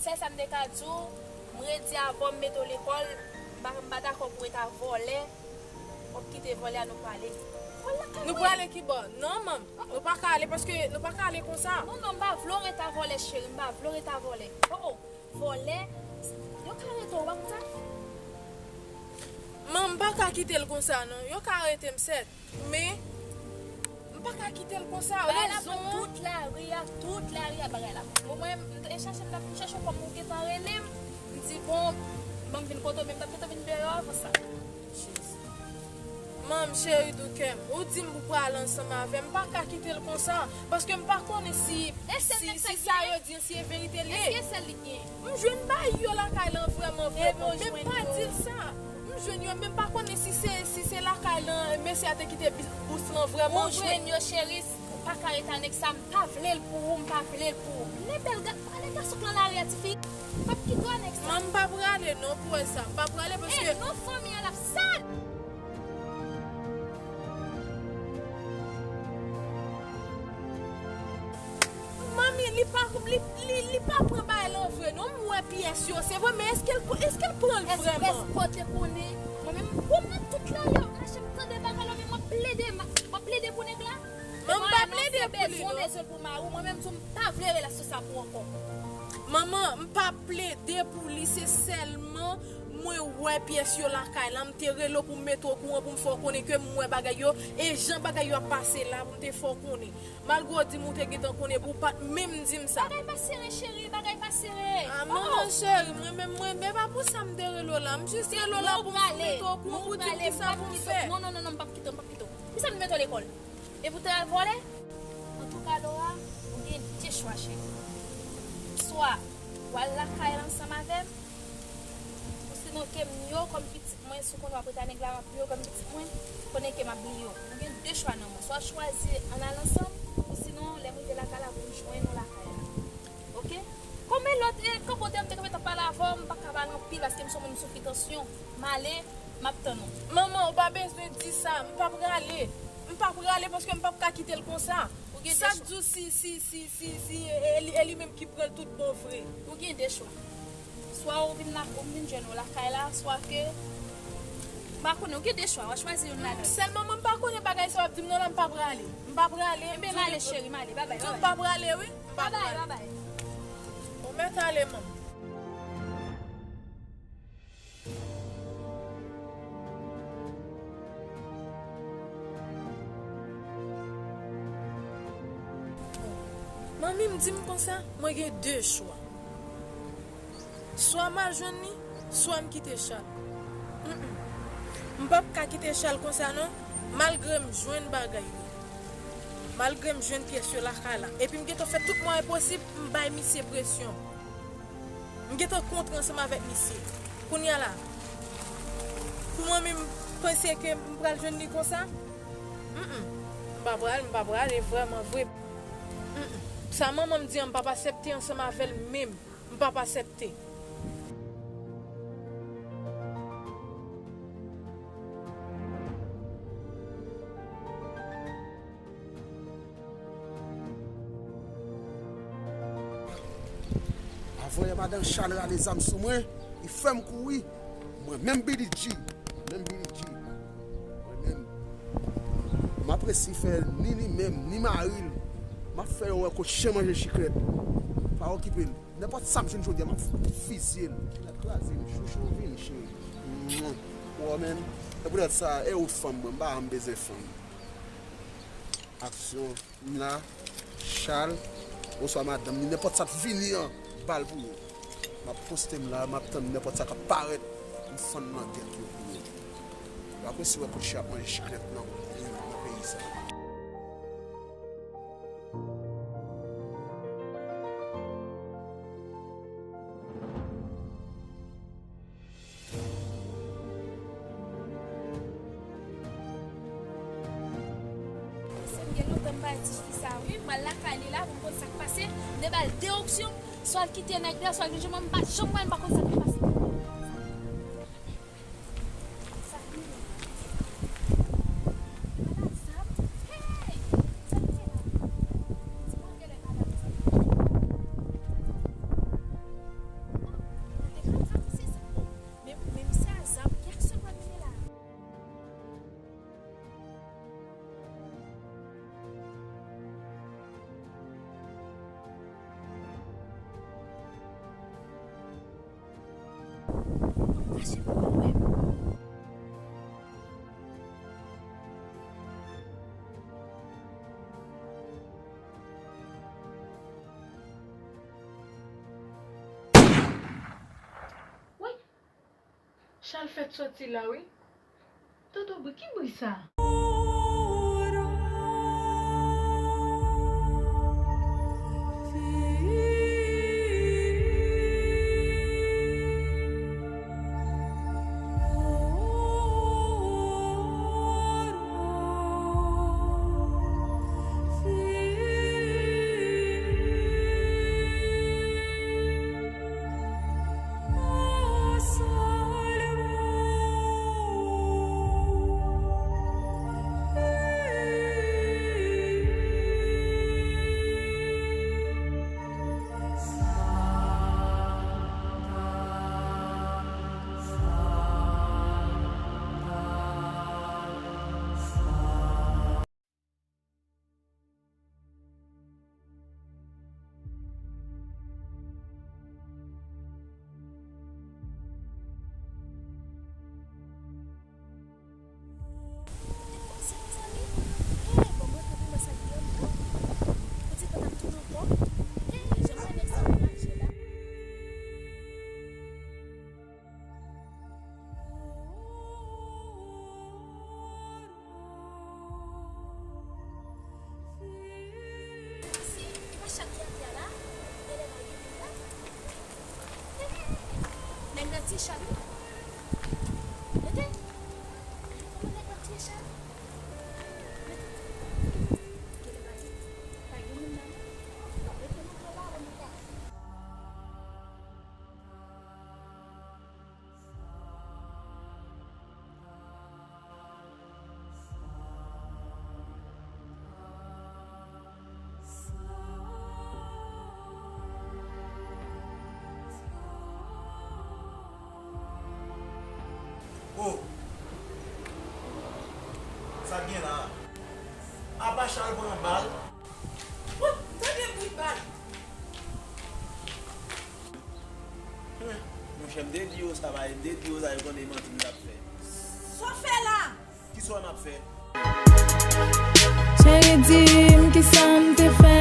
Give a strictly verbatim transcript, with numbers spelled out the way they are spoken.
Sèl sa m te ka di w, m redi avè w, m mete w lekòl, m pa, m pa dakò pou w rete ak vòlè. W ap kite vòlè a, nou prale. Vòlè lakay mwen. Nou prale ki bò? Non, manm. Nou pa ka ale paske nou pa ka ale konsa. Non, non, m pa vle w rete ak vòlè, cheri. M pa vle w rete ak vòlè. Oh, oh. Vòlè. Yo ka rete w, w pa konn sa? Manm, m pa ka kite l konsa, non. Yo ka arete m, sèt. Men, m pa ka kite l konsa. Bagay la pran tout lari a, tout lari a bagay la. Bon, mwen, m te chache, m t ap chache w kòm ou gentan rele m. M di, bon, ban m vin kote w, men m t ap gentan vin deyò avan sa. Jezi. Manm, cheri doukè m, ou di m pou pral ansanm avè m, m pa ka kite l konsa, paske m pa konnen si, si, si sa yo di an, si e verite l ye. Èske sèl li gen? M jwenn bagay yo lakay lan vrèman, vrèman, men m pa di l sa. M jwenn yo, men m pa konnen si se, si se lakay lan mesye a te kite bi-, bous lan vrèman vre. Ou jwenn yo, cheri, ou pa ka rete ak nèg sa, m pa vle l pou ou, m pa vle l pou ou. Lè bèl ga-, lè gason k lan lari a, tifi, m p ap kite w ak nèg sa. Manm, m pa prale non pou wè sa, m pa prale paske. E non, fanmi an l ap sal. Manmi, li pa, li, li, li pa pran bagay lan vre non. M wè pyès yo, se vre, men èske l, èske l pran l vrèman? Èske w te konnen? Mwen menm, mwen nan tout lari a, m mache, m tande bagay la, men mwen plede, m ap plede pou nèg la. Manman, m pa plede pou li non. Bezwen bezwen pou mari w, mwen menm tou, m pa vle relasyon sa pou ankò. Manman, m pa plede pou li, se sèlman mwen wè pyès yo lakay la, m te rele w pou m mete w okouran, pou m fè w konnen ke m wè bagay yo, e jan bagay yo ap pase la, pou m te fè w konnen. Malgre w di m ou te gentan konnen, pou w pa t menm di m sa. Bagay pa sere, cheri, bagay pa sere. Ah, manman cheri, mwen menm, mwen, men pa pou sa m te rele w la. M jis rele w la pou m mete w okouran, pou w di m kisa pou m fè. Non, non, non, non, m p ap kite w, m p ap kite w. Kisa m te mete w lekòl? E pou w te al vòlè? Antouka, Laura, ou gen de chwa, cheri. Swa w al lakay la ansanm avè m, ou sinon ke m ni w kòm pitit mwen, si w konnen w ap rete ak nèg la, m ap ni w kòm pitit mwen, konnen ke m ap bliye w. Ou gen de chwa nan men w. Swa w chwazi ann al ansanm, ou sinon, lè m rive lakay la, pou m jwenn ou lakay la. Oke? Kòm e lòt, e, kanpe w te, m te kanpe t ap pale avè w, m pa ka pale anpil paske m se yon moun m soufri tansyon. M ale, m ap tann ou. Manman, ou pa bezwen di sa, m p ap rale. M p ap rale paske m p ap ka kite l konsa. Ou gen de chwa. Sa k di w si, si, si, si, si, e, e li, e li menm ki pran l tout bon vre. Ou gen de chwa. Swa ou vin la, ou vin jwenn ou lakay la, swa ke, m pa konnen, ou gen de chwa, w a chwazi youn ladan yo. Sèlman mwen m pa konnen bagay sa w ap di m nan la, m p ap rale. M p ap rale. Enben, m ale, cheri, m ale. Babay, babay. M p ap rale, wi. M p ap rale. Babay, babay. Ou mèt ale, manman. Manmi m di m konsa, mwen gen de chwa. Swa m al jwenn li, swa m kite Chal. Mm, mm. M p ap ka kite Chal konsa non, malgre m jwenn bagay yo. Malgre m jwenn pyès yo lakay la. Epi m gentan fè tout mwayen posib pou m bay misye presyon. M gentan kontre ansanm avèk misye. Kounye a la, pou mwen menm panse ke m pral jwenn li konsa? Mm, mm. M pa pral, m pa prale vrèman vre. Mm, mm. Sa manman m di an, m p ap aksepte ansanm avè l menm. M p ap aksepte. Avan yè madan Chal rale zam sou mwen, li fè m kouri. Mwen menm Billy G, menm Billy G, mwen menm, m ap resi fè ni li menm, ni mari l. M ap fè yo wè kot chen manje chiklèt. Pa okipe l. Nenpòt sa m jwenn jodi a, m ap fizye l. L ap kraze m, chouchou, vini, cheri. Mwen, ou wè menm, e poutèt sa, e ou fanm mwen, m pa janm bezwen fanm. Aksyon, m la, Chal, oswa madanm li, nenpòt sa k vini an, ba l pou yo. M ap poste m la, m ap tann nenpòt sa k ap parèt, m fann nan tèt yo pou yo. Yo ap resi wè kot chen ap manje chiklèt nan, nan peyi sa. Mesye, m gen lontan m pa di fi sa wi, m al lakay li la pou m konn sa k pase, m te ba l de opsyon, swa l kite nèg la, swa l vin jwenn mwen, m pa janm wè l, m pa konn sa k pase. Mache pou mwen. Woy! Chal fèk soti la wi. Tande bri, ki bri sa? Si, pa chak jodi a la, genlè pa gen moun la. Nèg nan ti chal wi. Tande. Kòman nèg nan ti chal? Genlè pa gen, pa gen moun la non. Mete moto la, ann pase. Oh! Sa k gen la a? Apa Chal pran bal? Woup! M tande bri bal! Hen, monchè, m te di yo sa, m te di yo sa, yo konnen manti m t ap fè. Sa w fè la? Kisa w wè m ap fè? Cheri, di m kisa m te fè